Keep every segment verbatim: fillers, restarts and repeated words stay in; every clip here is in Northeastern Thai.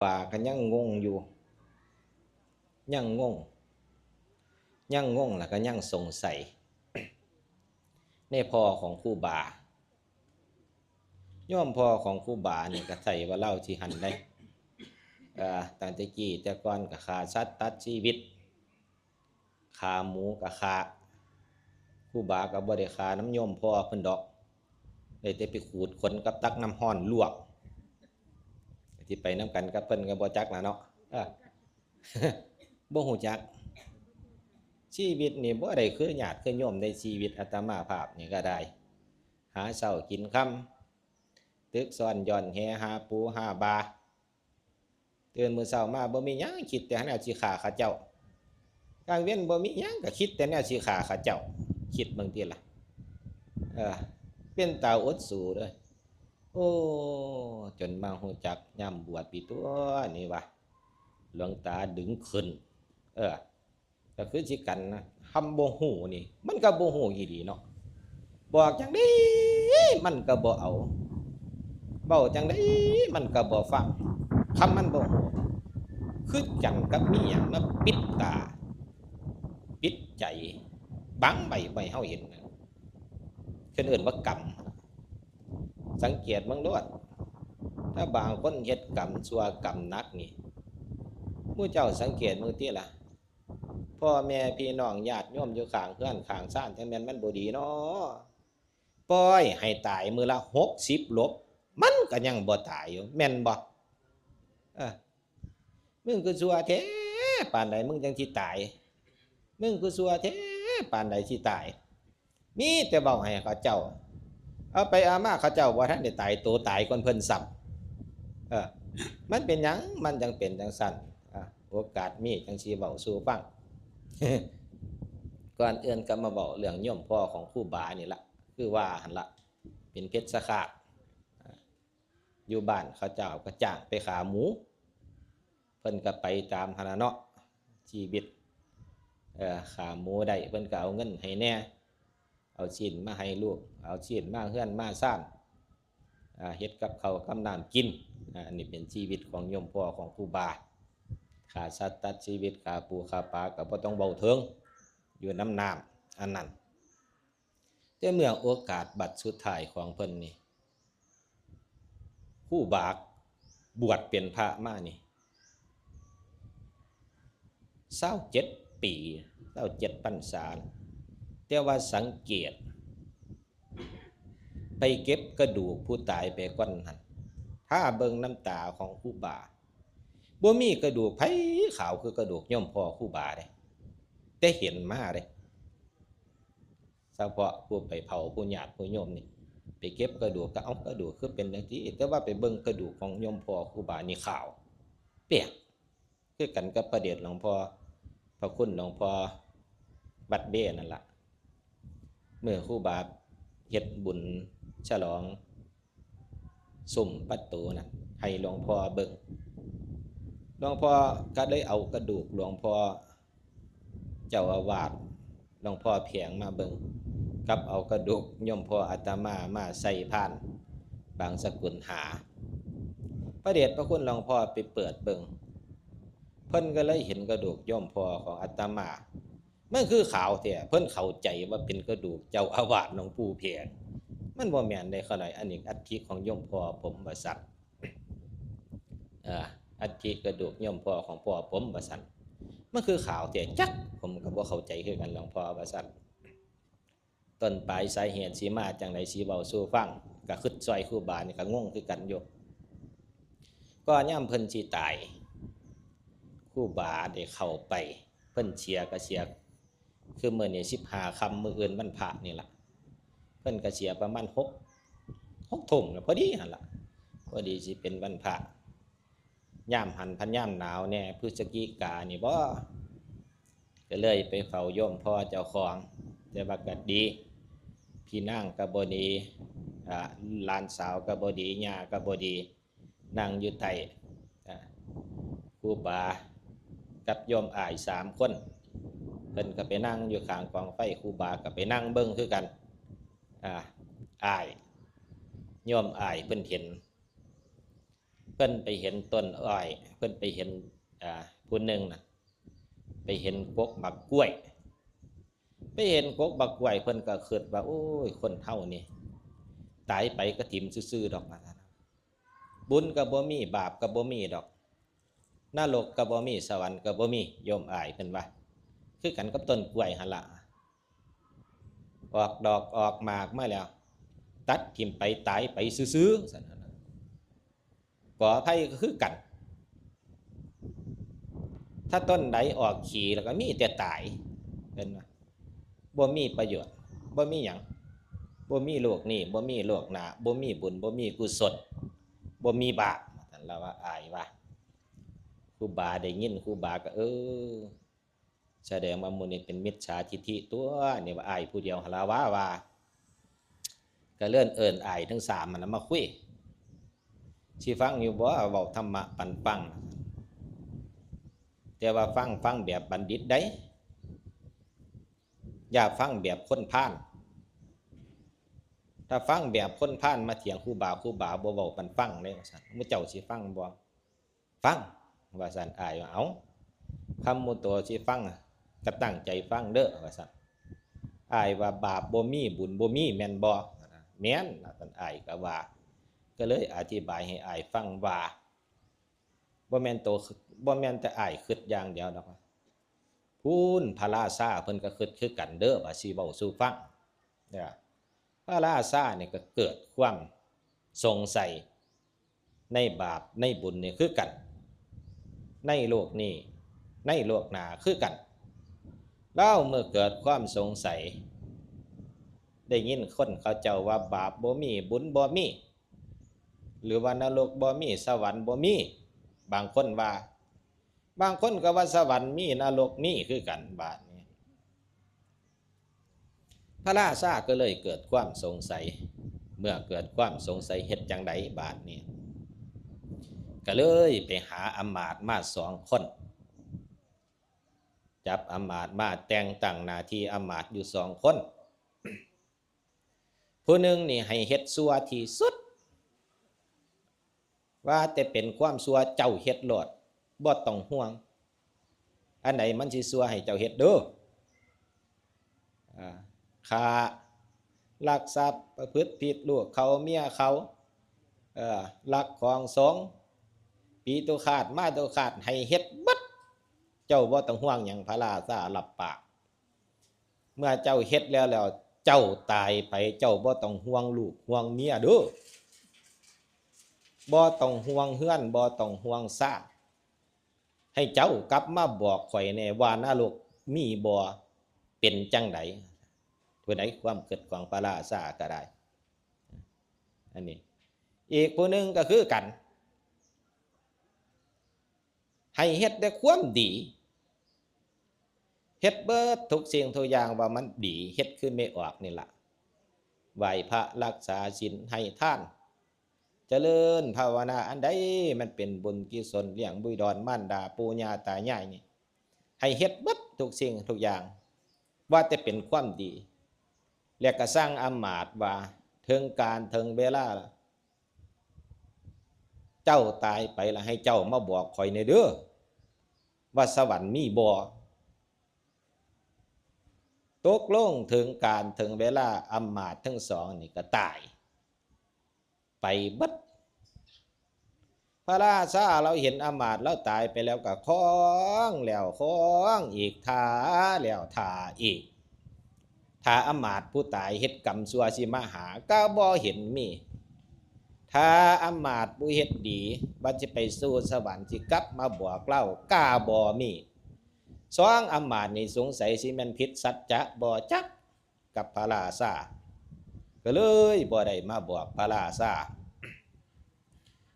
ว่าก็ยังงงอยู่ ยังงง ยังงงแล้วก็ยังสงสัย ในพ่อของครูบา โยมพ่อของครูบานี่ก็ใส่ว่าเล่าที่หันได้ เอ่อตั้งแต่กี้แต่ก่อนก็ฆ่าสัตว์ตัดชีวิต ฆ่าหมูก็ฆ่า ครูบาก็บ่ได้ฆ่าน้ำโยมพ่อเพิ่นดอก ได้แต่ไปขูดขนกับตักน้ำร้อนลวก ที่ไปนำกันกับเพิ่นก็บ่จักล่ะเนาะ เออ บ่ฮู้จัก ชีวิตนี่บ่ได้คือญาติคือโยมในชีวิตอาตมาภาพนี่ก็ได้ หาเช้ากินค่ำ ตึกซ่อนย่อนแหหาปูหาบา ตื่นมื้อเช้ามาบ่มีหยังคิดแต่แนวสิฆ่าเขาเจ้า กลางเว็นบ่มีหยังก็คิดแต่แนวสิฆ่าเขาเจ้า คิดเบิ่งติล่ะ เออ เป็นตาอดสูเด้อ โอ้ จนมาฮู้จักยามบวชปีตัวนี่วะ หลวงตาดึงขึ้น เออ ก็คือสิกันนะ คำบ่ฮู้นี่ มันก็บ่ฮู้อีหลีเนาะ บอกจังใดมันก็บ่เอา เว้าจังใดมันก็บ่ฟัง คำมันบ่ฮู้ คือจังกับมีหยังมาปิดตา ปิดใจ บังไว้บ่ให้เฮาเห็นนะ เพิ่นเอิ้นว่ากรรม สังเกตเบิ่งโลด ถ้าบางคนเฮ็ดกรรมชั่วกรรมหนักนี่ หมู่เจ้าสังเกตเบิ่งติล่ะ พ่อแม่พี่น้องญาติโยมอยู่ข้างเฮือนข้างซาน จั่งแม่นมันบ่ดีเนาะ ปล่อยให้ตายมื้อละหกสิบหลบ มันก็ยังบ่ตายอยู่ แม่นบ่ เออ มึงคือชั่วแท้ปานใด มึงจั่งสิตาย มึงคือชั่วแท้ปานใดสิตาย มีแต่เว้าให้เขาเจ้า เอาไปเอามาเขาเจ้าบ่ทันได้ตาย โตตายก่อนเพิ่นซ้ำ เออ มันเป็นหยัง มันจั่งเป็นจั่งซั่น อ่ะ โอกาสมีจั่งสิเว้าสู่ฟัง ก่อนอื่นก็มาเว้าเรื่องโยมพ่อของครูบานี่ละ คือว่าหั่นละ เป็นเพชฌฆาต อ่ะ อยู่บ้านเขาเจ้าก็จ้างไปฆ่าหมู เพิ่นก็ไปตามหั้นล่ะเนาะ ชีวิต เอ่อ ฆ่าหมูได้ เพิ่นก็เอาเงินให้แหน่ เอาชิ้นมาให้ลูก เอาชิ้นมาเฮือนมาซาน อ่า เฮ็ดกับข้าวกับน้ำกิน อ่า อันนี้เป็นชีวิตของโยมพ่อของครูบา ฆ่าสัตว์ตัดชีวิต ฆ่าปูฆ่าปลาก็บ่ต้องเว้าถึง อยู่นำน้ำอันนั้น แต่เมื่อโอกาสบัดสุดท้ายของเพิ่นนี่ ครูบาบวชเป็นพระมานี่ ซาวเจ็ดปี ซาวเจ็ดพรรษา แต่ว่าสังเกต ไปเก็บกระดูกผู้ตายไปก่อนหั่น ถ้าเบิ่งน้ำตาของครูบา บ่มีกระดูกไผขาวคือกระดูกโยมพ่อครูบาเด้ แต่เห็นมาเด้ เฉพาะผู้ไปเผาผู้ญาติผู้โยมนี่ ไปเก็บกระดูกก็ เอ้า กระดูกคือเป็นจั่งซี้ แต่ว่าไปเบิ่งกระดูกของโยมพ่อครูบานี่ขาว แปลก คือกันกับพระเดชหลวงพ่อ พระคุณหลวงพ่อวัดเบ้นั่นล่ะ มื้อครูบาเฮ็ดบุญฉลอง ซุมประตูน่ะ ให้หลวงพ่อเบิ่ง หลวงพ่อก็เลยเอากระดูกหลวงพ่อเจ้าอาวาส หลวงพ่อแผงมาเบิ่ง กับเอากระดูกโยมพ่ออาตมามาใส่พานบางสกุลหา พระเดชพระคุณหลวงพ่อไปเปิดเบิ่ง เพิ่นก็เลยเห็นกระดูกโยมพ่อของอาตมา มันคือขาวแท้ เพิ่นเข้าใจว่าเป็นกระดูกเจ้าอาวาสหลวงปู่แผง มันบ่แม่นเด้ ข้าน้อย อันนี้อัฐิของโยมพ่อผม ว่าซั่น เอ่อ อัฐิกระดูกโยมพ่อของพ่อผม ว่าซั่น มันคือขาวแท้ จัก ผมก็บ่เข้าใจคือกันหลวงพ่อ ว่าซั่น ต้นปลายสาเหตุสิมาจั่งใดสิเว้าสู่ฟัง ก็คิดซอยครูบานี่ก็งงคือกันอยู่ ก็ยามเพิ่นสิตาย ครูบาได้เข้าไป เพิ่นเสียก็เสีย คือมื้อนี้สิบห้าค่ำ มื้ออื่นวันพระนี่ล่ะ เพิ่นก็เสียประมาณหก หกทุ่มน่ะ พอดีหั่นล่ะ พอดีสิเป็นวันพระ ยามหันพันยามหนาวแน่ พฤศจิกานี่บ่ ก็เลยไปเฝ้าโยมพ่อเจ้าของ แต่ว่าก็ดี พี่นางก็บ่ดี อ่า หลานสาวก็บ่ดี ย่าก็บ่ดี นั่งอยู่ใต้ อ่า ครูบากับโยมอ้ายสามคน เพิ่นก็ไปนั่งอยู่ข้างกองไฟ ครูบาก็ไปนั่งเบิ่งคือกัน อ่า อ้าย โยมอ้ายเพิ่นเห็น พิ่นไปเห็นต้นอ้อย เพิ่นไปเห็น อ่า ผู้หนึ่งน่ะ ไปเห็นกกบักกล้วย ไปเห็นกกบักกล้วย เพิ่นก็คิดว่า โอ้ย คนเฮานี่ ตายไปก็ถิ่มซื่อๆดอก ว่าซั่น บุญก็บ่มี บาปก็บ่มีดอก นรกก็บ่มี สวรรค์ก็บ่มี โยมอ้ายเพิ่นว่า คือกันกับต้นกล้วยหั่นล่ะ ออกดอกออกหมากมาแล้ว ตัดถิ่มไป ตายไปซื่อๆ ซั่นน่ะ กอไผ่ก็คือกัน ถ้าต้นใดออกขีแล้วก็มีแต่ตาย เห็นบ่ บ่มีประโยชน์ บ่มีหยัง บ่มีโลกนี้ บ่มีโลกหน้า บ่มีบุญ บ่มีกุศล บ่มีบาป ท่านละว่า อ้ายว่า ครูบาได้ยิน ครูบาก็ เออ แสดงว่าหมู่นี้เป็นมิจฉาทิฏฐิตั๊ว นี่ว่าอ้ายผู้เดียวหั่นละว่า ว่า ก็เลื่อนเอิ้นอ้ายทั้งสามมันมาคุย สิฟังอยู่บ่ เว้าธรรมะปันฟัง แต่ว่าฟัง ฟังแบบบัณฑิตได้ อย่าฟังแบบคนพาล ถ้าฟังแบบคนพาลมาเถียงครูบา ครูบาบ่เว้าปันฟังเลย ว่าซั่น หมู่เจ้าสิฟังบ่ ฟัง ว่าซั่น อ้ายว่า เอ้า คันหมู่โตสิฟัง ก็ตั้งใจฟังเด้อ ว่าซั่น อ้ายว่า บาปบ่มี บุญบ่มี แม่นบ่ แม่น ว่าซั่น อ้ายก็ว่า ก็เลยอธิบายให้อ้ายฟังว่า บ่แม่นโต บ่แม่นแต่อ้ายคิดอย่างเดียวดอก พู้นพระราชาเพิ่นก็คิดคือกันเด้อ ว่าสิเว้าสู่ฟัง เนี่ย พระราชานี่ก็เกิดความสงสัยในบาปในบุญนี่คือกัน ในโลกนี้ ในโลกหน้าคือกัน ลาวเมื่อเกิดความสงสัย ได้ยินคนเขาเจ้าว่าบาปบ่มี บุญบ่มี หรือว่านรกบ่มี สวรรค์บ่มี บางคนว่า บางคนก็ว่าสวรรค์มี นรกมีคือกัน บาดนี้ พระราชาก็เลยเกิดความสงสัย เมื่อเกิดความสงสัยเฮ็ดจั่งใดบาดนี้ ก็เลยไปหาอำมาตย์มาสองคน จับอำมาตย์มาแต่งตั้งหน้าที่อำมาตย์อยู่สองคน ผู้หนึ่งนี่ให้เฮ็ดชั่วที่สุด ว่าแต่เป็นความชั่วเจ้าเฮ็ดโลด บ่ต้องห่วง อันใดมันสิชั่วให้เจ้าเฮ็ดเด้อ อ่า ฆ่า ลักทรัพย์ ประพฤติผิดลูกเขาเมียเขา เอ่อ ลักของสงฆ์ ปีตุฆาต มาตุฆาต ให้เฮ็ดเบิด เจ้าบ่ต้องห่วงหยัง พระราชารับปาก เมื่อเจ้าเฮ็ดแล้วแล้ว เจ้าตายไป เจ้าบ่ต้องห่วงลูกห่วงเมียเด้อ บ่ต้องห่วงเฮือน บ่ต้องห่วงซาก ให้เจ้ากลับมาบอกข้อยแน่ว่านรกมีบ่ เป็นจั่งใด ผู้ใดความคิดของพระราชาก็ได้ อันนี้ อีกผู้หนึ่งก็คือกัน ให้เฮ็ดแต่ความดี เฮ็ดเบิดทุกสิ่งทุกอย่างว่ามันดี เฮ็ดคือแม่ออกนี่ล่ะ ไหว้พระ รักษาศีล ให้ทาน เจริญภาวนา อันใดมันเป็นบุญกุศล เลี้ยงบิดามารดา ปู่ย่าตายายนี่ ให้เฮ็ดเบิดทุกสิ่งทุกอย่าง ว่าแต่เป็นความดี แล้วก็สั่งอำมาตย์ว่า ถึงกาลถึงเวลาละ เจ้าตายไปแล้วให้เจ้ามาบอกข้อยแน่เด้อ ว่าสวรรค์มีบ่ ตกลงถึงกาลถึงเวลา อำมาตย์ทั้งสองนี่ก็ตายไปเบิด พระราชาลาวเห็นอำมาตย์ลาวตายไปแล้วก็คองแล้วคองอีก ท่าแล้วท่าอีก ถ้าอำมาตย์ผู้ตายเฮ็ดกรรมชั่วสิมาหา ก็บ่เห็นมี ถ้าอำมาตย์ผู้เฮ็ดดี ว่าสิไปสู่สวรรค์ สิกลับมาบอกลาว ก็บ่มี สองอำมาตย์นี่สงสัยสิแม่นผิดสัจจะบ่จัก กับพระราชา ก็เลยบ่ได้มาบอกพระราชา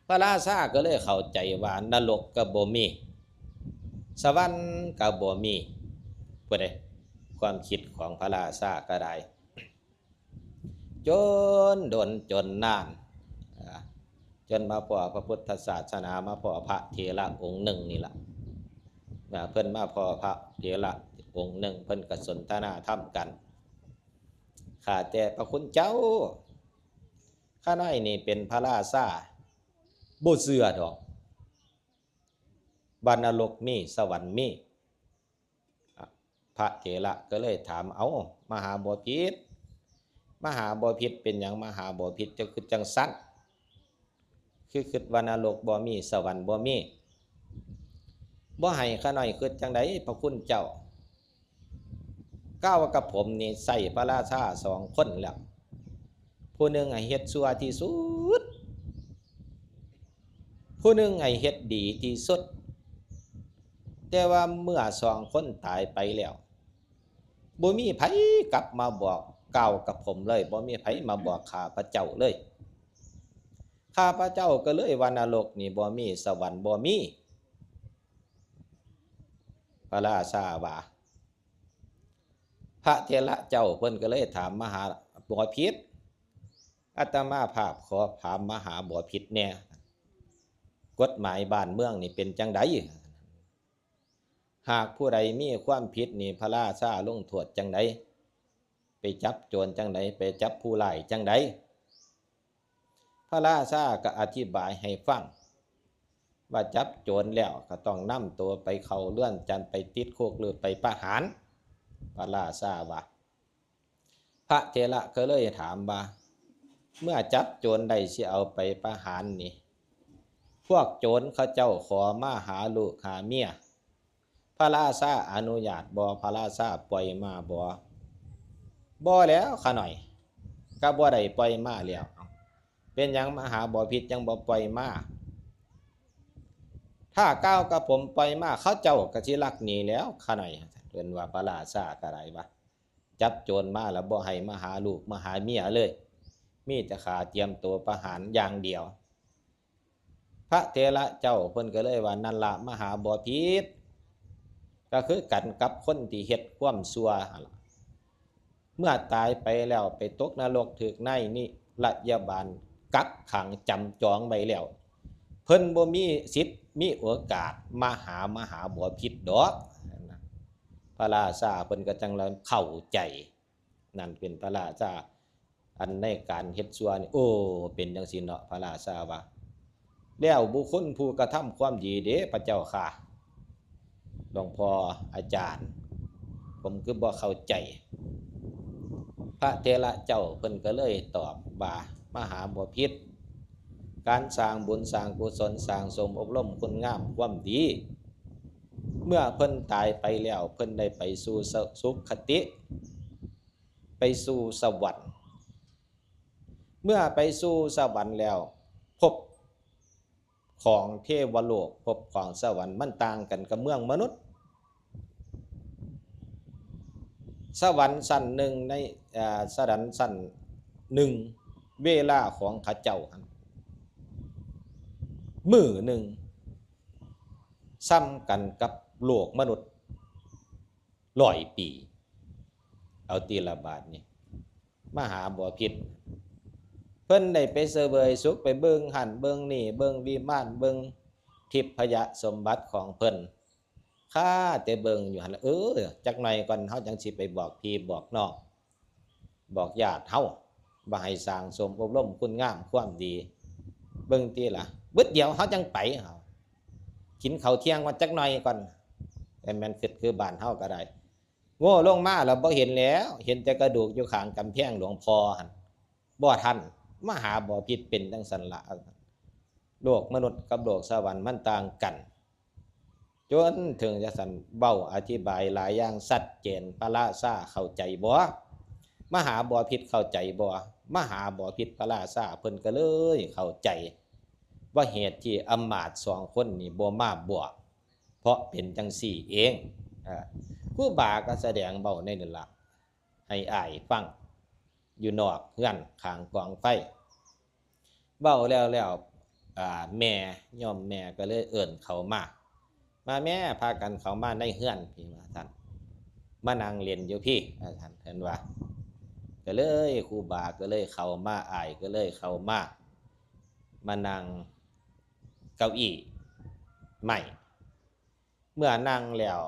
พระราชาก็เลยเข้าใจว่านรกก็บ่มี สวรรค์ก็บ่มี ผู้ใด ความคิดของพระราชาก็ได้ จนโดนจนนาน อ่า จนมาพ้อพระพุทธศาสนา มาพ้อพระเถระองค์หนึ่งนี่ล่ะ อ่า เพิ่นมาพ้อพระเถระองค์หนึ่ง เพิ่นก็สนทนาธรรมกัน ข้าแต่พระคุณเจ้า ข้าน้อยนี่เป็นพระราชา บ่เชื่อดอก ว่านรกมี สวรรค์มี อ่ะ พระเถระก็เลยถาม เอ้า มหาบพิตร มหาบพิตร เป็นหยังมหาบพิตรเจ้าคือจังซั่น คือคิดว่านรกบ่มี สวรรค์บ่มี บ่ให้ข้าน้อยคิดจังใด พระคุณเจ้า ก้าวกับผมนี่ใช้พระราชาสองคนแล้ว ผู้หนึ่งให้เฮ็ดชั่วที่สุด ผู้หนึ่งให้เฮ็ดดีที่สุด แต่ว่าเมื่อสองคนตายไปแล้ว บ่มีไผกลับมาบอกกล่าวกับผมเลย บ่มีไผมาบอกข้าพเจ้าเลย ข้าพเจ้าก็เลยว่านรกนี่บ่มี สวรรค์บ่มี พระราชาว่า พระเถระเจ้าเพิ่นก็เลยถามมหาบพิตร อาตมาภาพขอถามมหาบพิตรแหน่ กฎหมายบ้านเมืองนี่เป็นจังใด หากผู้ใดมีความผิดนี่พระราชาลงโทษจังใด ไปจับโจรจังใด ไปจับผู้ร้ายจังใด พระราชาก็อธิบายให้ฟัง ว่าจับโจรแล้วก็ต้องนำตัวไปเข้าเรือนจำ ไปติดคุกหรือไปประหาร พระราชาว่า พระเถระก็เลยถามว่า เมื่อจับโจรได้สิเอาไปประหารนี่ พวกโจรเขาเจ้าขอมาหาลูกหาเมีย พระราชาอนุญาตบ่ พระราชาปล่อยมาบ่ บ่แล้วข้าน้อย ก็บ่ได้ปล่อยมาแล้ว เป็นหยังมหาบพิตรยังบ่ปล่อยมา ถ้าก้าวกับผมปล่อยมา เขาเจ้าก็สิลักหนีแล้วข้าน้อย เพิ่นว่าพระราชาก็ได้ว่า จับโจรมาแล้วบ่ให้มาหาลูกมาหาเมียเลย มีแต่ข้าเตรียมตัวประหารอย่างเดียว พระเถระเจ้าเพิ่นก็เลยว่า นั่นละมหาบพิตร ก็คือกันกับคนที่เฮ็ดความชั่วหั่นล่ะ เมื่อตายไปแล้วไปตกนรกถูกนายนิรยาบาลกักขังจำจองไว้แล้ว เพิ่นบ่มีสิทธิ์มีโอกาสมาหามหาบพิตรดอก พระราชาเพิ่นก็จั่งเลยเข้าใจ นั่นเป็นพระราชา อันในการเฮ็ดชั่วนี่ โอ้ เป็นจั่งซี้เนาะ พระราชาว่า แล้วบุคคลผู้กระทำความดีเด้ พระเจ้าข้า หลวงพ่ออาจารย์ ผมคือบ่เข้าใจ พระเถระเจ้าเพิ่นก็เลยตอบว่า มหาบพิตร การสร้างบุญสร้างกุศล สั่งสมอบรมคุณงามความดี เมื่อเพิ่นตายไปแล้ว เพิ่นได้ไปสู่สุคติ ไปสู่สวรรค์ เมื่อไปสู่สวรรค์แล้ว ภพของเทวโลก ภพของสวรรค์มันต่างกันกับเมืองมนุษย์ สวรรค์ชั้นหนึ่งใน อ่า สวรรค์ชั้นหนึ่ง เวลาของเขาเจ้าหั่น มื้อหนึ่ง ส่ำกันกับโลกมนุษย์ร้อยปี เอาติละบาดนี่ มหาบพิตร เพิ่นได้ไปเสวยสุข ไปเบิ่งหั้นเบิ่งนี่ เบิ่งวิมาน เบิ่งทิพยสมบัติของเพิ่น ข้าแต่เบิ่งอยู่หั่นล่ะ เออ จักหน่อยก่อน เฮาจั่งสิไปบอกพี่บอกน้อง บอกญาติเฮา ว่าให้สั่งสมอบรมคุณงามความดี เบิ่งติล่ะ บึดเดียวเฮาจั่งไป กินข้าวเที่ยงก่อนจักหน่อยก่อน แต่แม่นคิดคือบ้านเฮาก็ได้ โง่ลงมาแล้วบ่เห็นแล้ว เห็นแต่กระดูกอยู่ข้างกำแพงหลวงพ่อหั่น บ่ทัน มหาบพิตรเป็นจั่งซั่นละ โลกมนุษย์กับโลกสวรรค์มันต่างกัน จนถึงจั่งซั่น เว้าอธิบายหลายอย่างชัดเจน พระราชาเข้าใจบ่ มหาบพิตรเข้าใจบ่ มหาบพิตรพระราชาเพิ่นก็เลยเข้าใจ ว่าเหตุที่อำมาตย์สองคนนี้บ่มาบวช เพราะเป็นจั่งซี้เอง อ่า ครูบาก็แสดงเว้าในนั่นล่ะ ให้อ้ายฟัง อยู่นอกเฮือนข้างกองไฟ เว้าแล้วแล้ว อ่า แม่ โยมแม่ก็เลยเอิ้นเข้ามา มาแม่ พากันเข้ามาในเฮือนพี้ ว่าซั่น มานั่งเล่นอยู่พี้ ว่าซั่น เพิ่นว่า ก็เลยครูบาก็เลยเข้ามา อ้ายก็เลยเข้ามา มานั่งเก้าอี้ไม้ เมื่อนั่งแล้ว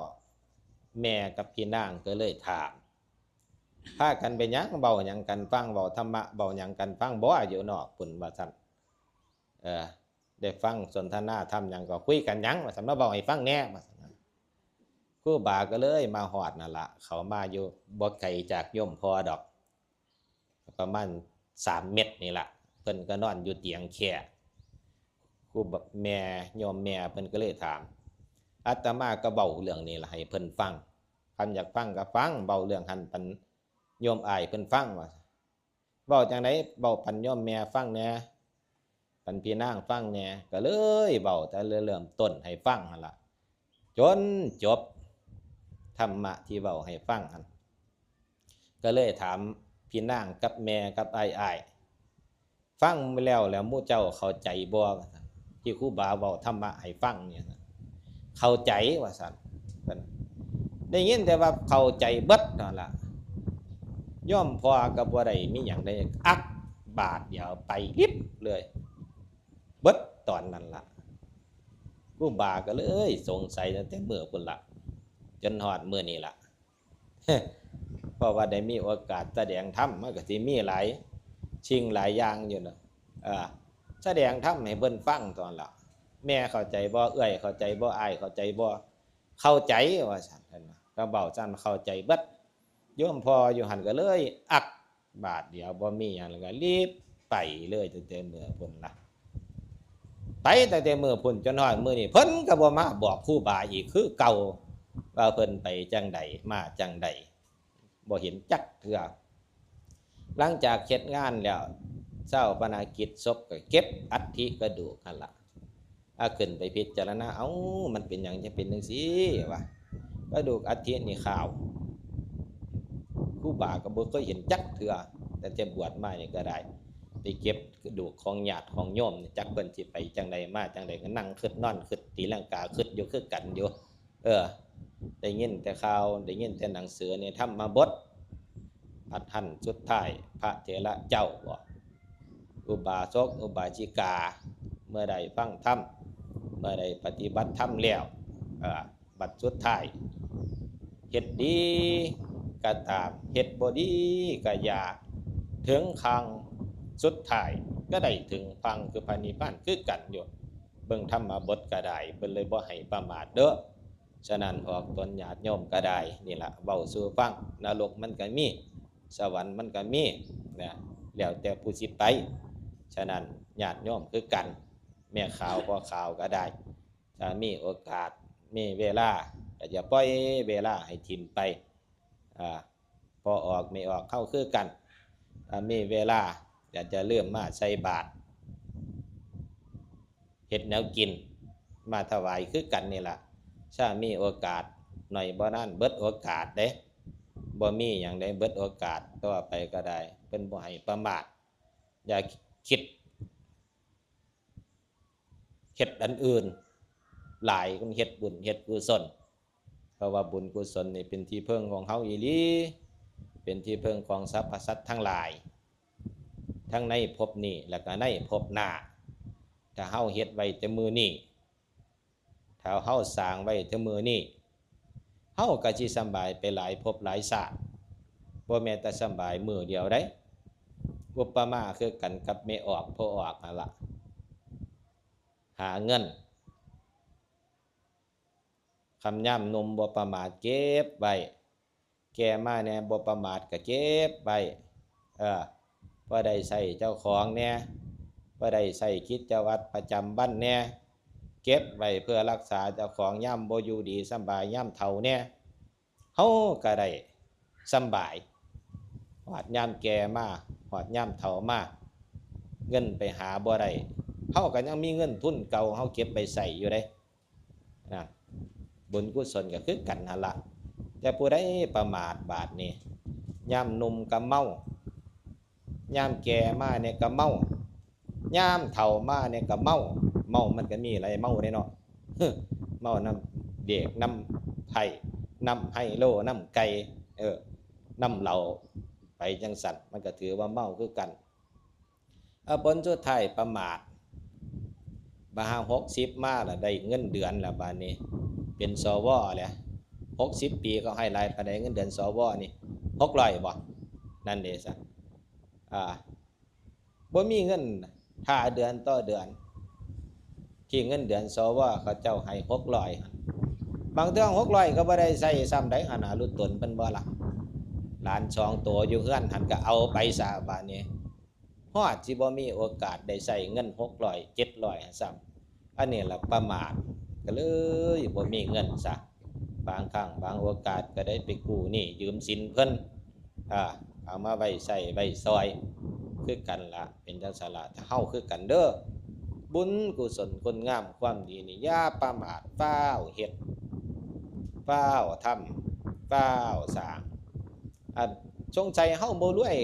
แม่กับพี่นางก็เลยถาม พากันไปหยัง เว้าหยังกันฟัง เว้าธรรมะ เว้าหยังกันฟังบ่อยู่นอกพุ้น ว่าซั่น เออ ได้ฟังสนทนาธรรมหยัง ก็คุยกันหยังว่าซั่น มาเว้าให้ฟังแหน่ว่าซั่น ครูบาก็เลยมาฮอดนั่นล่ะ เขามาอยู่บ่ไกลจากโยมพ่อดอก ประมาณสามเมตรนี่ล่ะ เพิ่นก็นอนอยู่เตียงแคร่ ครูบา แม่ โยมแม่เพิ่นก็เลยถาม อาตมาก็เว้าเรื่องนี้ล่ะให้เพิ่นฟัง คันอยากฟังก็ฟัง เว้าเรื่องหั่นปันโยมอ้ายเพิ่นฟังว่า เว้าจั่งใด เว้าปันโยมแม่ฟังแหน่ ปันพี่นางฟังแหน่ ก็เลยเว้าแต่เริ่มต้นให้ฟังหั่นล่ะ จนจบธรรมะที่เว้าให้ฟังหั่น ก็เลยถามพี่นางกับแม่กับอ้ายๆ ฟังแล้ว แล้วหมู่เจ้าเข้าใจบ่ ที่ครูบาเว้าธรรมะให้ฟังเนี่ยนะ เข้าใจว่าซั่น ได้ยินแต่ว่าเข้าใจเบิดนั่นล่ะ โยมพ่อก็บ่ได้มีหยังได้อักบาทเดียวไปลิบเลย เบิดตอนนั้นล่ะ ครูบาก็เลยสงสัยตั้งแต่มื้อพุ้นล่ะ จนฮอดมื้อนี้ล่ะ เพราะว่าได้มีโอกาสแสดงธรรม มันก็สิมีหลายสิ่งหลายอย่างอยู่นะ เออ แสดงธรรมให้เพิ่นฟังตอนละ แม่เข้าใจบ่ เอื้อยเข้าใจบ่ อ้ายเข้าใจบ่ เข้าใจว่าซั่น เพิ่นว่า ก็เว้าซั่นเข้าใจเบิด โยมพ่ออยู่หั่นก็เลยอักบาทเดียว บ่มีหยัง แล้วก็รีบไปเลยตั้งแต่มื้อพุ้นล่ะ ไปตั้งแต่มื้อพุ้นจนฮอดมื้อนี้ เพิ่นก็บ่มาบอกครูบาอีกคือเก่า ว่าเพิ่นไปจั่งใด มาจั่งใด บ่เห็นจักเทื่อ หลังจากเฮ็ดงานแล้ว ชาปนกิจศพก็เก็บอัฐิกระดูกหั่นล่ะ เอาขึ้นไปพิจารณา เอ้า มันเป็นหยังจั่งเป็นจั่งซี้วะ กระดูกอัฐินี่ขาว ครูบาก็บ่เคยเห็นจักเทื่อ ตั้งแต่บวชมานี่ก็ได้ ไปเก็บกระดูกของญาติของโยมนี่ จักเพิ่นสิไปจั่งใดมาจั่งใด ก็นั่งคิดนอนคิดตีลังกาคิดอยู่คือกันอยู่ เออ ได้ยินแต่ข่าว ได้ยินแต่หนังสือนี่ ธรรมบท บัดหั่นสุดท้าย พระเถระเจ้าบ่ อุบาสกอุบาสิกา เมื่อได้ฟังธรรม เมื่อได้ปฏิบัติธรรมแล้ว เออ บัดสุดท้าย เฮ็ดดีก็ตาม เฮ็ดบ่ดีก็อย่า ถึงครั้งสุดท้ายก็ได้ถึงฝั่งคือพระนิพพานคือกันอยู่ เบิ่งธรรมบทก็ได้ เพิ่นเลยบ่ให้ประมาทเด้อ ฉะนั้นพวกตนญาติโยมก็ได้ นี่ล่ะ เว้าสู่ฟัง นรกมันก็มี สวรรค์มันก็มีนะ แล้วแต่ผู้สิไป ฉะนั้นญาติโยมคือกัน แม่ขาวพ่อขาวก็ได้ ถ้ามีโอกาส มีเวลา ก็อย่าปล่อยเวลาให้ถิ่มไป อ่า พ่อออกแม่ออก เฮาคือกัน ถ้ามีเวลา อย่าจะลืมมาใส่บาตร เฮ็ดแนวกิน มาถวายคือกันนี่ล่ะ ถ้ามีโอกาส หน่อยบ่นานเบิดโอกาสเด้ บ่มีหยังได้เบิดโอกาส ต่อไปก็ได้ เพิ่นบ่ให้ประมาท อย่าคิด เฮ็ดอันอื่นหลาย คนเฮ็ดบุญเฮ็ดกุศล เพราะว่าบุญกุศลนี่เป็นที่พึ่งของเฮาอีหลี เป็นที่พึ่งของสรรพสัตว์ทั้งหลาย ทั้งในภพนี้ และก็ในภพหน้า ถ้าเฮาเฮ็ดไว้แต่มื้อนี้ ถ้าเฮาสร้างไว้แต่มื้อนี้ เฮาก็สิสำบายไปหลายภพหลายชาติ บ่แม่นแต่สำบายมื้อเดียวเด้ อุปมาคือกันกับแม่ออกพ่อออกนั่นล่ะ หาเงิน คำยามหนุ่มบ่ประมาทเก็บไว้ แก่มาแหน่บ่ประมาทก็เก็บไว้ เออ พอได้ใช้เจ้าของแหน่ พอได้ใช้กิจวัตรประจำวันแหน่ เก็บไว้เพื่อรักษาเจ้าของยามบ่อยู่ดีสำบาย ยามเฒ่าแหน่ เฮาก็ได้สำบาย ฮอดยามแก่มา ฮอดยามเฒ่ามา เงินไปหาบ่ได้ เฮาก็ยังมีเงินทุนเก่าเฮาเก็บไว้ใช้อยู่เด้ นะ บุญกุศลก็คือกันหั่นล่ะ แต่ผู้ใดประมาทบาดนี้ ยามหนุ่มก็เมา ยามแก่มาเนี่ยก็เมา ยามเฒ่ามาเนี่ยก็เมา เมามันก็มีหลายเมาเด้เนาะ เมานำเด็ก นำไพ่ นำไฮโล นำไก่ เออ นำเหล้า ไปจั่งซั้น มันก็ถือว่าเมาคือกัน เอาผลสุดท้ายประมาท บาดหาหกสิบมาแล้ว ได้เงินเดือนแล้ว บาดนี้เป็น สว แล้ว หกสิบปีเขาให้หลายปานใด เงินเดือน สว นี่ หกร้อย บ่ นั่นเด้ซะ อ่า บ่มีเงิน ถ้าเดือนต่อเดือน ที่เงินเดือน สว เขาเจ้าให้หกร้อยหั่น บางเทื่อหกร้อยก็บ่ได้ใช้ซ้ำใด๋หั่นน่ะ หลุดตนเพิ่นบ่ล่ะ หลานสองโตอยู่เฮือนหั่นก็เอาไปซะ บาดนี้ ฮอดสิบ่มีโอกาสได้ใช้เงินหกร้อย เจ็ดร้อยหั่นซ้ำ อันนี้ล่ะประมาท ก็เลยบ่มีเงินซะ บางครั้งบางโอกาสก็ได้ไปกู้หนี้ยืมสินเพิ่น อ่า เอามาไว้ใช้ไว้สอย คือกันล่ะ เป็นจั่งซั้นล่ะ ถ้าเฮาคือกันเด้อ บุญกุศลคุณงามความดีนี่ อย่าประมาท ฟ้าวเฮ็ด ฟ้าวทำ ฟ้าวสร้าง อัน สงสัยเฮาบ่รวย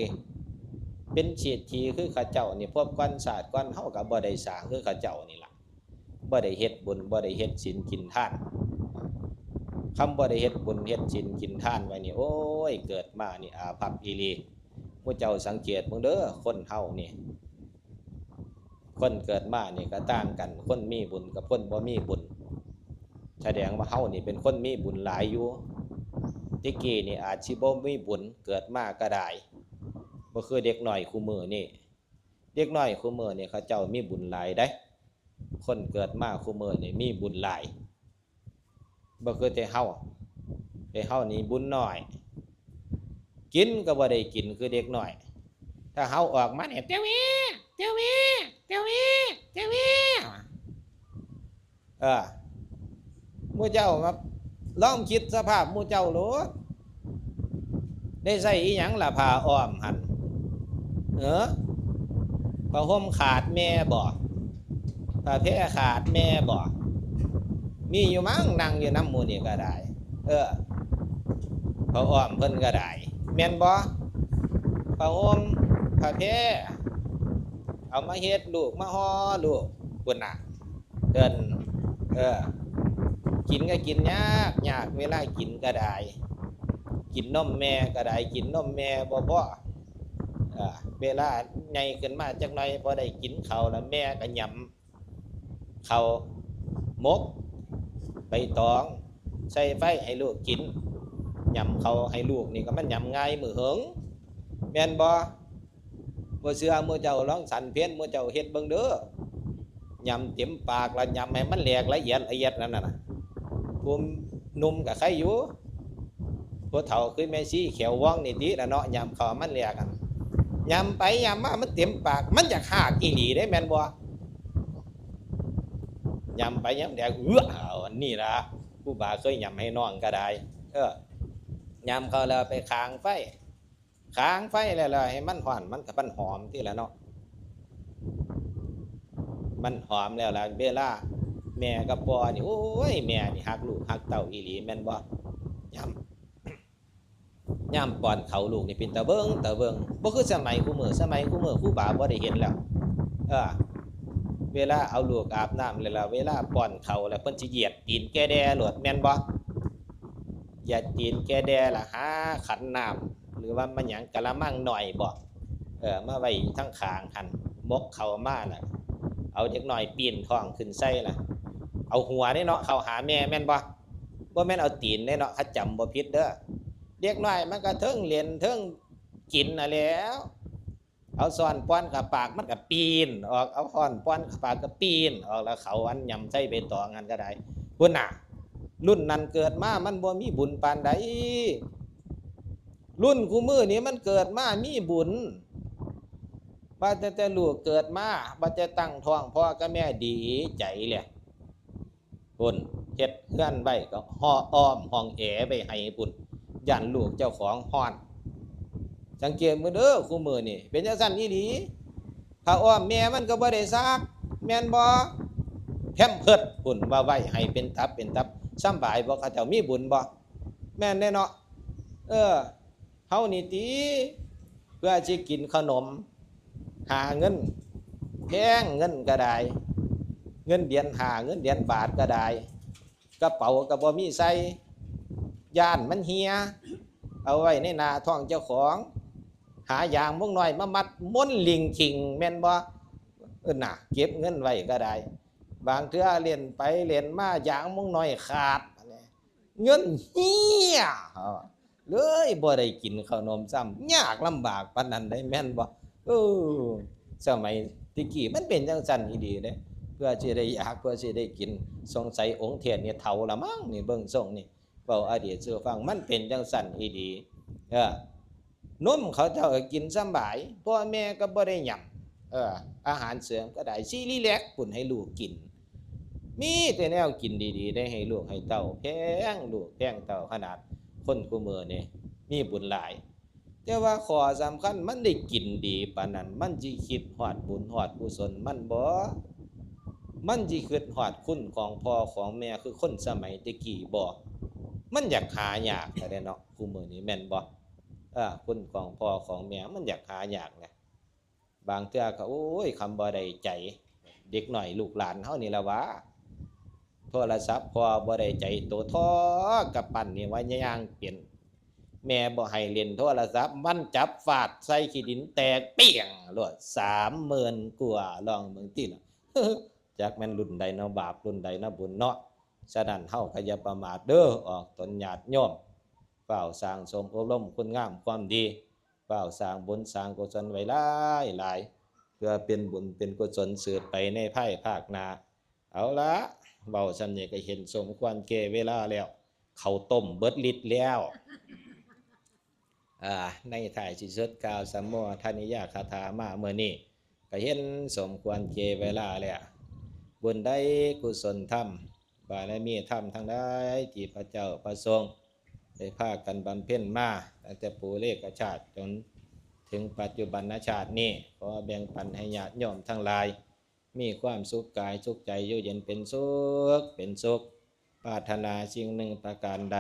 เป็นเศรษฐีคือเขาเจ้านี่ ภพก่อนชาติก่อนเฮาก็บ่ได้สร้างคือเขาเจ้านี่ล่ะ บ่ได้เฮ็ดบุญ บ่ได้เฮ็ดศีลกินทาน คันบ่ได้เฮ็ดบุญเฮ็ดศีลกินทานไว้นี่ โอ้ย เกิดมานี่อาภัพอีหลี หมู่เจ้าสังเกตเบิ่งเด้อ คนเฮานี่ คนเกิดมานี่ก็ต่างกัน คนมีบุญกับคนบ่มีบุญ แสดงว่าเฮานี่เป็นคนมีบุญหลายอยู่ แต่กี้นี่อาจสิบ่มีบุญ เกิดมาก็ได้ บ่คือเด็กน้อยคุมื้อนี่ เด็กน้อยคุมื้อนี่เขาเจ้ามีบุญหลายเด้ คนเกิดมาคุมื้อนี่มีบุญหลาย บ่คือแต่เฮา แต่เฮานี่บุญน้อย กินก็บ่ได้กินคือเด็กน้อย ถ้าเฮาออกมานี่ เตียวเว เตียวเว เตียวเว เตียวเว เออ หมู่เจ้ามาลองคิดสภาพหมู่เจ้าโลด ได้ใช้อีหยังล่ะผ้าอ้อมหั่น เออ ผ้าห่มขาดแม่บ่ ผ้าแพรขาดแม่บ่ มีอยู่มั้ง นั่งอยู่นำหมู่นี่ก็ได้ เออ ผ้าอ้อมเพิ่นก็ได้ แม่นบ่ ผ้าห่ม ผ้าแพร เอามาเฮ็ดลูก มาห่อลูก พุ้นน่ะ เพิ่น เออ กินก็กินยาก ยาก เวลากินก็ได้ กินนมแม่ก็ได้ กินนมแม่บ่พอ เออ เวลาใหญ่ขึ้นมาจักหน่อย พอได้กินข้าวแล้ว แม่ก็หยำข้าวหมก ใบตอง ใส่ไฟให้ลูกกิน หยำข้าวให้ลูกนี่ก็มันหยำง่ายมื้อเหิง แม่นบ่ บ่เชื่อหมู่เจ้าลองสันเพลหมู่เจ้าเฮ็ดเบิ่งเด้อ หยำเต็มปากแล้วหยำให้มันแหลกละเอียดละเอียดนั่นน่ะ ผู้หนุ่มก็ไคอยู่ ผู้เฒ่าคือแม่ชีแขววองนี่ติล่ะเนาะ หยำข้าวมันแหลกหั่น หยำไปหยำมามันเต็มปาก มันอยากฮากอีหลีเด้ แม่นบ่ หยำไปหยำแหลก เอื้อ เอาอันนี้ล่ะ ครูบาเคยหยำให้น้องก็ได้ เออ หยำข้าวแล้วไปคางไฟ คางไฟแล้ว แล้วให้มันฮ้อน มันก็มันหอมติล่ะเนาะ มันหอมแล้วล่ะ เวลาแม่กับพ่อนี่ โอ้ย แม่นี่ฮักลูกฮักเต้าอีหลี แม่นบ่ ยาม ยามป้อนข้าวลูกนี่เป็นตาเบิ่ง ตาเบิ่ง บ่คือสมัยคุมื้อ สมัยคุมื้อครูบาบ่ได้เห็นแล้ว เออ เวลาเอาลูกอาบน้ำแล้วล่ะ เวลาป้อนข้าวแล้วเพิ่นสิเหยียดตีนแก่แด่โลด แม่นบ่ เหยียดตีนแก่แด่ล่ะ หาขันน้ำ หรือว่ามันหยังกะละมังน้อยบ่ เออ มาไว้ทางข้างหั่น หมกข้าวมาล่ะ เอาเด็กน้อยปีนท้องขึ้นใส่ล่ะ เอาหัวเด้เนาะ เข้าหาแม่แม่นบ่ บ่แม่นเอาตีนเด้เนาะ คันจำบ่ผิดเด้อ เด็กน้อยมันก็เทิงเล่นเทิงกินน่ะแหล้ว เอาซ้อนป้อนเข้าปากมันก็ปีนออก เอาค้อนป้อนเข้าปากก็ปีนออก แล้วข้าวอันหยำใส่ใบตองหั่นก็ได้ พุ้นน่ะ รุ่นนั้นเกิดมามันบ่มีบุญปานใด รุ่นคุมื้อนี้มันเกิดมามีบุญ ว่าแต่ แต่ลูกเกิดมา ว่าแต่ตั้งท้องพ่อกับแม่ดีใจแหละ พุ้น เฮ็ดเฮือนไว้ก็ฮ้ออ้อมห้องแอร์ไว้ให้พุ้น ย้านลูกเจ้าของฮ้อน สังเกตเบิ่งเด้อ คุมื้อนี้เป็นจั่งซั้นอีหลี ผ้าอ้อมแม่มันก็บ่ได้ซัก แม่นบ่ แพมเพิร์สพุ้นว่าไว้ให้เป็นตับเป็นตับ สำบายบ่ เขาเจ้ามีบุญบ่ แม่นเด้เนาะ เออ เฮานี่ติ เพื่อสิกินขนม หาเงิน แพงเงินก็ได้ เงินเหรียญห้า เงินเหรียญบาทก็ได้ กระเป๋าก็บ่มีใส่ ย้านมันเหี่ย เอาไว้ในหน้าท้องเจ้าของ หายางมกน้อยมามัดม้วนลิงคิง แม่นบ่ เออน่ะ เก็บเงินไว้ก็ได้ บางเทื่อเล่นไปเล่นมายางมกน้อยขาด เงินเหี่ย เลยบ่ได้กินข้าวนมซ้ำ ยากลำบากปานนั้นได้แม่นบ่ เออ สมัยแตะกี้มันเป็นจั่งซั้นอีหลีเด้ พื่อสิได้อยาก เพื่อสิได้กิน สงสัยองค์เทศน์นี่เฒ่าละมั้งนี่ เบิ่งทรงนี่ เว้าอดีตสู่ฟัง มันเป็นจั่งซั้นอีหลี เออ นมเขาเจ้าก็กินสำบาย พ่อแม่ก็บ่ได้หยัง เออ อาหารเสริมก็ได้ ซีรีแลคพุ้นให้ลูกกิน มีแต่แนวกินดีๆ ได้ให้ลูกให้เต้า แพงลูกแพงเต้า ขนาดคนคุมื้อนี่มีบุญหลาย แต่ว่าข้อสำคัญ มันได้กินดีปานนั้น มันสิคิดฮอดบุญฮอดกุศลมันบ่ มันสิคิดฮอดคุณของพ่อของแม่คือคนสมัยแต่กี้บ่ มันอยากหายากแท้เนาะ คุมื้อนี้แม่นบ่ เออ คุณของพ่อของแม่มันอยากหายากนะ บางเทื่อก็ โอ้ย คำบ่ได้ใจ เด็กน้อยลูกหลานเฮานี่ล่ะหวา โทรศัพท์พ่อบ่ได้ใจ โตทอกับปั้นนี่ว่าย่างเป็น แม่บ่ให้เล่นโทรศัพท์ มันจับฟาดใส่ขี้ดินแตกเปี้ยงโลด สามหมื่นกว่า ลองเบิ่งติล่ะ จักแม่นรุ่นใดเนาะ บาปรุ่นใดเนาะ บุญเนาะ ฉะนั้นเฮาก็อย่าประมาทเด้อ ออกตนญาติโยม ฟ้าวสร้างสมอบรมคุณงามความดี ฟ้าวสร้างบุญสร้างกุศลไว้หลายๆ เพื่อเป็นบุญเป็นกุศลสืบไปในภายภาคหน้า เอาละ เว้าส่ำนี้ก็เห็นสมควรแก่เวลาแล้ว ข้าวต้มเบิดฤทธิ์แล้ว อ่า ในท้ายที่สุดกล่าวสัมโมทนียคาถามามื้อนี้ ก็เห็นสมควรแก่เวลาแล้ว บุญใดกุศลธรรม บารมีธรรมทั้งหลายที่พระเจ้าพระสงฆ์ได้พากันบำเพ็ญมา ตั้งแต่ปุเรกชาติจนถึงปัจจุบันชาตินี้ ขอแบ่งปันให้ญาติโยมทั้งหลาย มีความสุขกายสุขใจ อยู่เย็นเป็นสุข เป็นสุข ปรารถนาสิ่งหนึ่งประการใด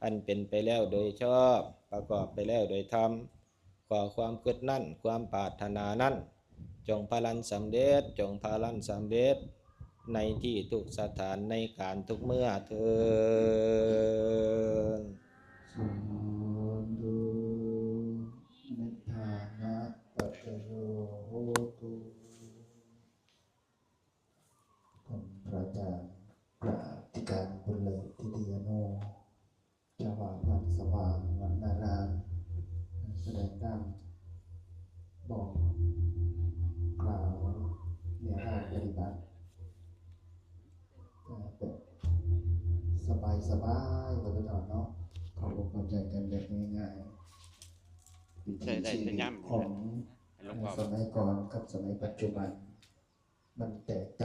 อันเป็นไปแล้วโดยชอบ ประกอบไปแล้วโดยธรรม ขอความคิดนั้น ความปรารถนานั้น จงพลันสำเร็จ จงพลันสำเร็จ ในที่ทุกสถาน ในการทุกเมื่อเทอญ สาธุ นิพพานะปัจจโยโหตุ ท่านพระอาจารย์ พระอธิการบุญเลิศ ทิติยาโน เจ้าวาดวัดสว่างวนาราม แสดงธรรม บอกกล่าวแนวทางปฏิบัติ แบบสบายๆ ว่าซั่นเถาะเนาะ เข้าอกเข้าใจกันแบบง่ายๆ วิถีชีวิตของสมัยก่อนกับสมัยปัจจุบัน มันแตกต่าง